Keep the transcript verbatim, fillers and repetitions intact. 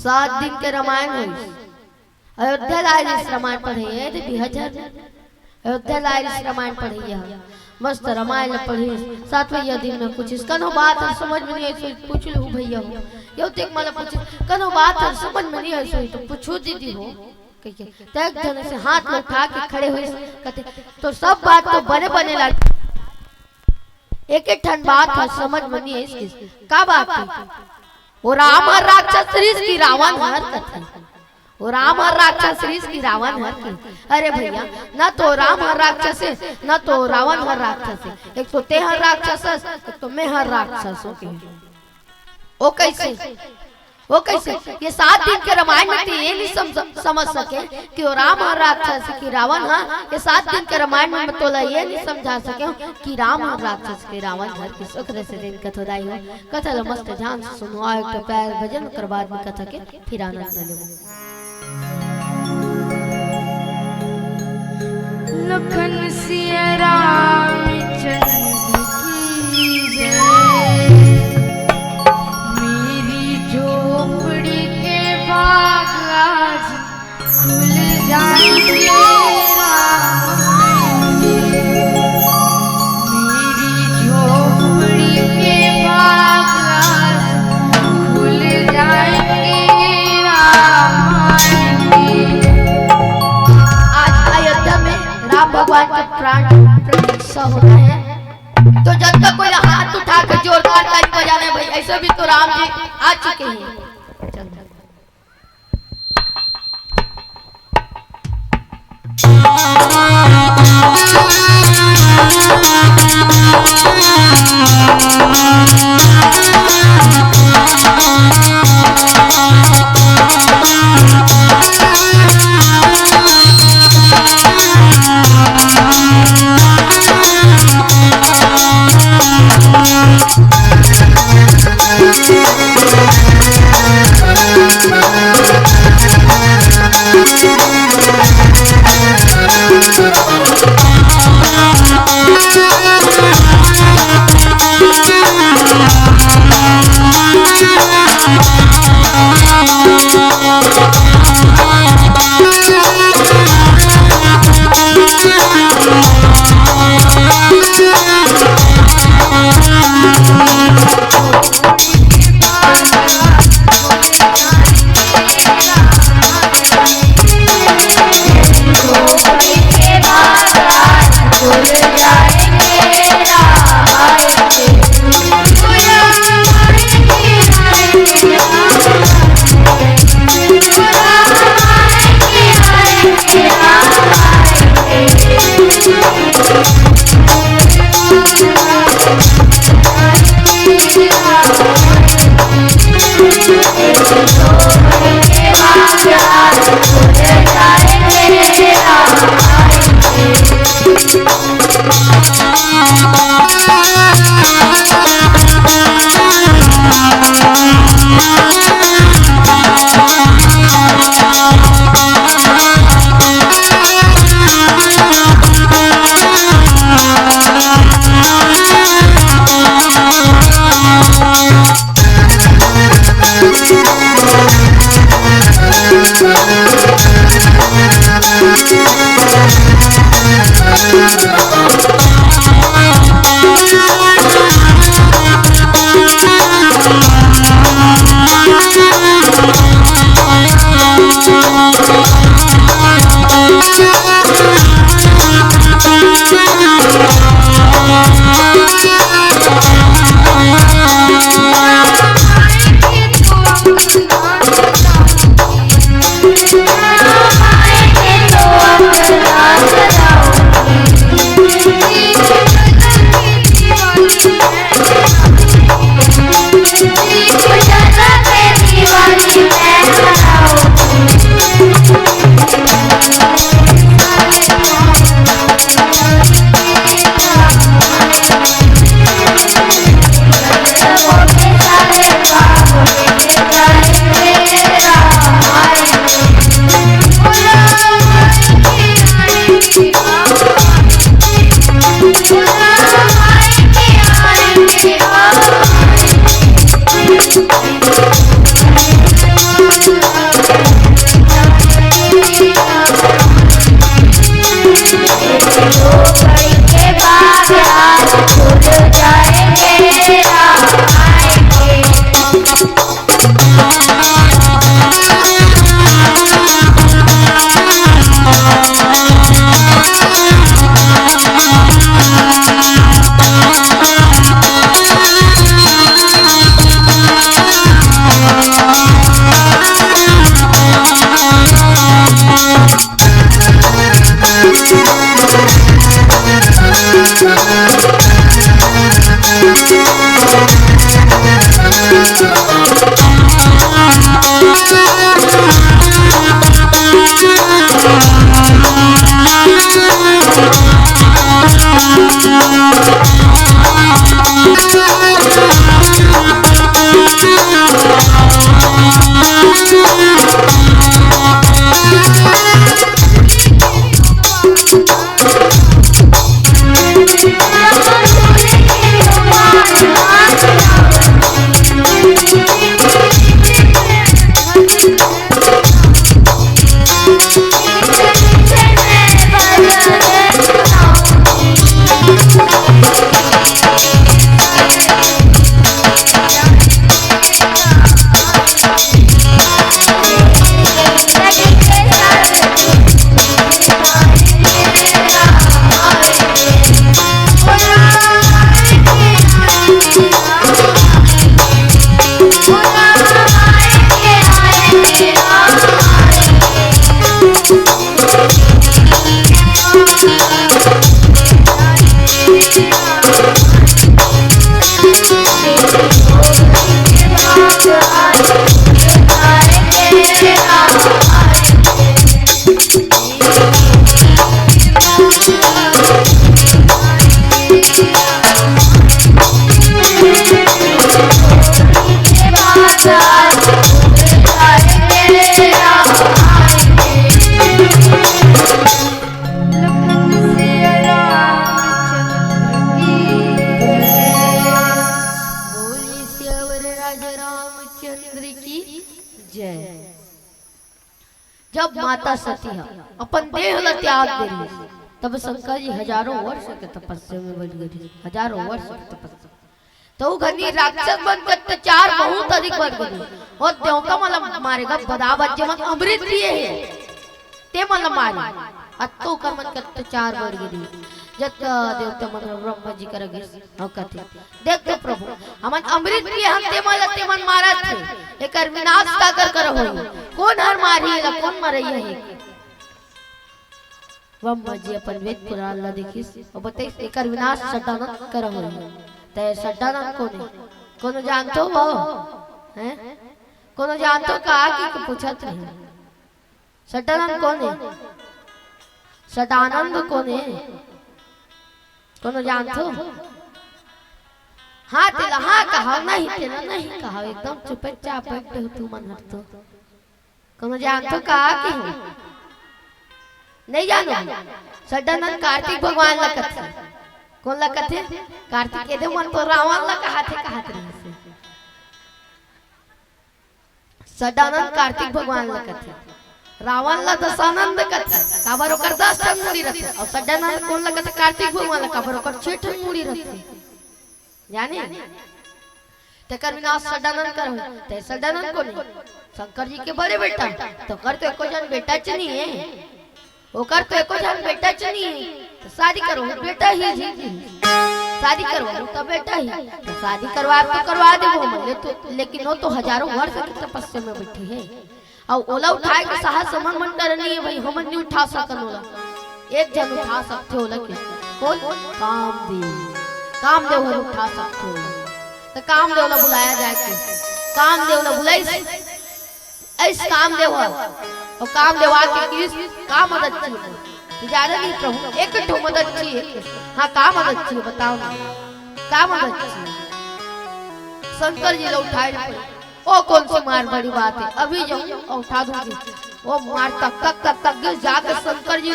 सात दिन के रामायण होइस। अयोध्या लाए रिहिस रामायण पढ़े, ए दे बिहजर। अयोध्या लाए रिहिस रामायण पढ़े, यह मस्त रामायण ल पढ़िस। सातवैया दिन में पूछिस, कनो बात हर समझ में नहीं आइस होही, पूछ लू भैया हो। यो तेक मला पूछिस, कनो बात हर समझ में नहीं आइस होही, तो पूछू दीदी हो। कहिके, त एक झन से हाथ ल उठा के खड़े होइस, कथे, तो सब बात तो बने बने लागे, एक एक ठन बात ह समझ म नइ आइस। का बात हे? वो राम ह राक्षस रिहिस कि रावण हर कथे? वो राम ह राक्षस रिहिस कि रावण हर के? अरे भैया, ना तो राम ह राक्षस हे, ना तो रावण ह राक्षस हे। एक तो ते ह राक्षस हस, एक तो मैं ह राक्षस हों के। ओ कइसे? ओ कइसे? ये सात दिन के रामायण में ते ये नइ सम-, समझ सके कि वो राम ह राक्षस हे कि रावण ह, ये सात दिन के रामायण में मैं तोला ये नइ समझा सके हूँ कि राम ह राक्षस हे कि रावण हर के। ओकरे सेती कथों दाई हो, कथा ल मस्त ध्यान से सुनो, एक ठो प्यार भजन, ओकर बाद में कथा के फिर आनंद लेबो। लखन सिया रामचंद्र की जय। मेरी झोपड़ी के बाग आज खुल जाएंगे राम आएंगे। मेरी झोपड़ी के बाग आज खुल जाएंगे राम आएंगे। आज अयोध्या में राम भगवान के प्राण प्रतिष्ठा होना है, तो जब तक कोई हाथ उठा के जोरदार ताली बजाना है भाई, ऐसे भी तो राम जी आ चुके हैं। चल। राजा रामचंद्र की जय। जब माता सती ह अपन देह ल त्याग दे रहिस, तब शंकर जी हजारों वर्ष के तपस्या में बैठ गए, हजारों वर्ष के तपस्या। तो उ घनी राक्षस मन के अत्याचार बहुत अधिक बढ़ गए, और देवता मन ल मारे गा बदावत, जेमन अमृत पिए हे, ते मन ल मारे। अत्तो ओकर मन के अत्याचार बढ़ गे रहिस। जत देवता मन ह ब्रह्मा जी करा गिस अउ कथे, "देख तो प्रभु, हमन अमृत पिए हन, ते मन ल ते मन मारत हे। एकर विनाश काकर करा होही? कोन हर मारही एला? कोन मरइया हे?" ब्रह्मा जी अपन वेद पुराण ल देखिस अउ बताइस, "एकर विनाश सड्डानंद करा होही।" त सड्डानंद कोन हे? कोनो जानथो वो? हैं? कोनो जानथो का? कि पूछत रहे। सड्डानंद कोन हे? सड्डानंद कोन हे? कोनो जानथो? हाँ, तेला हाँ कहा, नहीं तेला नहीं कहा, एकदम चुपचाप बैठ रहो तुमन हर तो। कोनो जानथो का कि हो? नहीं जानो? सड्डानंद कार्तिक भगवान ला कथे। कोन ला कथे? कार्तिक। एदे मन तो रावण ला कहाथे, कहात रहिसे। सड्डानंद कार्तिक भगवान ला कथे, रावण ला दशानंद कथे, काबर ओकर दस ठन मुड़ी रथे, अउ सड्डानंद कोन ला कथे? कार्तिक भगवान ला, काबर ओकर छह ठन मुड़ी रथे। जाने? तेकर विनाश सड्डानंद करा होही। ते सड्डानंद कोन हे? शंकर जी के बड़े बेटा। तो ओकर तो एको झन बेटा च नहीं हे। ओकर तो एको झन बेटा च नहीं हे, त शादी करवाहू बेटा ही जी, जी। शादी करवाहू त बेटा ही, त शादी करवा तो करवा देबो हमन ले तो, लेकिन वो तो हजारों वर्ष के तपस्या में बैठे हे, अउ ओला उठाए के साहस हमन मन करा नहीं हे भाई, हमन नहीं उठा सकन ओला। एक झन उठा सकथे ओला के, कोन? कामदेव। कामदेव हर उठा सकथे ओला। त कामदेव ला बुलाया जाए के, कामदेव ला बुलाइस। अइस कामदेव ह, अउ कामदेव आके किहिस, "का मदद चाहिए?" कि जाने नहीं प्रभु, एक ठो मदद चाहिए। हाँ, का मदद चाहिए बताओ ना, का मदद चाहिए? शंकर जी ला उठाए ला पड़ी। ओ कौन सी मार बड़ी बात है, अभी जाऊं अउ उठा दूंगी। वो मार तक तक तक तक गिर जाके शंकर जी